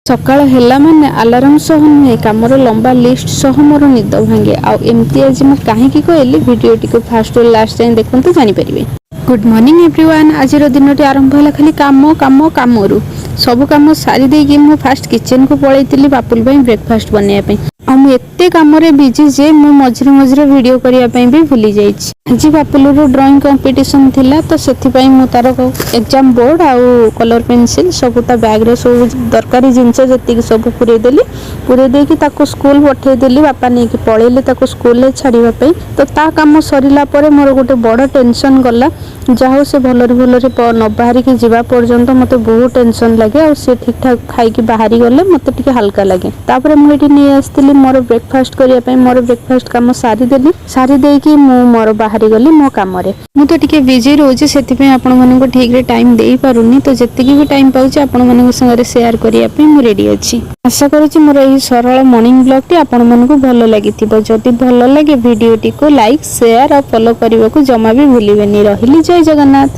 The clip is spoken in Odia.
ସକାଳ ହେଲା ମାନେ ଆଲାରାମ ସହ ନୁହେଁ, କାମର ଲମ୍ବା ଲିଷ୍ଟ ସହ ମୋର ନିଦ ଭାଙ୍ଗେ। ଆଉ ଏମିତି ଆଜି ମୁଁ କାହିଁକି କହିଲି, ଭିଡ଼ିଓଟିକୁ ଫାଷ୍ଟରୁ ଲାଷ୍ଟ ଯାଏଁ ଦେଖନ୍ତୁ, ଜାଣିପାରିବେ। Good morning everyone. ଆଜିର ଦିନଟି ଆରମ୍ଭ ହେଲା ଖାଲି କାମ, କାମ, କାମରୁ। ସବୁ କାମ ସାରି ଦେଇକି ମୁଁ ଫାଷ୍ଟ କିଚେନକୁ ପଳେଇଥିଲି ବାପୁଲ ପାଇଁ ବ୍ରେକଫାଷ୍ଟ ବନେଇବା ପାଇଁ। ଆଉ ମୁଁ ଏତେ କାମରେ ବିଜି ଯେ ମୁଁ ମଝିରେ ମଝିରେ ଭିଡ଼ିଓ କରିବା ପାଇଁ ବି ଭୁଲି ଯାଇଛି। ଆଜି ବାପୁଲର ଡ୍ରଇଂ କମ୍ପିଟିସନ୍ ଥିଲା, ତ ସେଥିପାଇଁ ମୁଁ ତାର ଏକ୍ଜାମ୍ ବୋର୍ଡ଼ ଆଉ କଲର୍ ପେନସିଲ୍ ସବୁ, ତା ବ୍ୟାଗ୍ରେ ସବୁ ଦରକାରୀ ଜିନିଷ ଯେତିକି ସବୁ ପୁରେଇ ଦେଲି। ପୁରେଇ ଦେଇକି ତାକୁ ସ୍କୁଲ ପଠେଇଦେଲି। ବାପା ନେଇକି ପଳେଇଲେ ତାକୁ ସ୍କୁଲରେ ଛାଡ଼ିବା ପାଇଁ। ତ ତା କାମ ସରିଲା ପରେ ମୋର ଗୋଟେ ବଡ଼ ଟେନସନ୍ ଗଲା। ଯାହା ହଉ, ସେ ଭଲରେ ଭଲରେ ନ ବାହାରିକି ଯିବା ପର୍ଯ୍ୟନ୍ତ ମୋତେ ବହୁତ ଟେନସନ୍ ଲାଗେ। ଆଉ ସେ ଠିକ୍ ଠାକ୍ ଖାଇକି ବାହାରି ଗଲେ ମୋତେ ଟିକେ ହାଲକା ଲାଗେ। ତାପରେ ମୁଁ ଏଠି ନେଇ ଆସିଥିଲି ମୋର ବ୍ରେକଫାଷ୍ଟ କରିବା ପାଇଁ। ମୋର ବ୍ରେକଫାଷ୍ଟ କାମ ସାରିଦେଲି। ସାରି ଦେଇକି ମୁଁ ମୋର ବାହାରି ଗଲି ମୋ କାମରେ। ମୁଁ ତ ଟିକେ ବିଜି ରହୁଛି, ସେଥିପାଇଁ ଆପଣମାନଙ୍କୁ ଠିକରେ ଟାଇମ୍ ଦେଇପାରୁନି। ତ ଯେତିକି ବି ଟାଇମ୍ ପାଉଛି, ଆପଣମାନଙ୍କ ସାଙ୍ଗରେ ସେୟାର କରିବା ପାଇଁ ମୁଁ ରେଡ଼ି ଅଛି। ଆଶା କରୁଛି ମୋର ଏହି ସରଳ ମର୍ଣ୍ଣିଂ ବ୍ଲଗ୍ଟି ଆପଣମାନଙ୍କୁ ଭଲ ଲାଗିଥିବ। ଯଦି ଭଲ ଲାଗେ, ଭିଡ଼ିଓଟିକୁ ଲାଇକ୍, ସେୟାର ଆଉ ଫଲୋ କରିବାକୁ ଜମା ବି ଭୁଲିବେନି। ରହିଲି, ଜୟ ଜଗନ୍ନାଥ।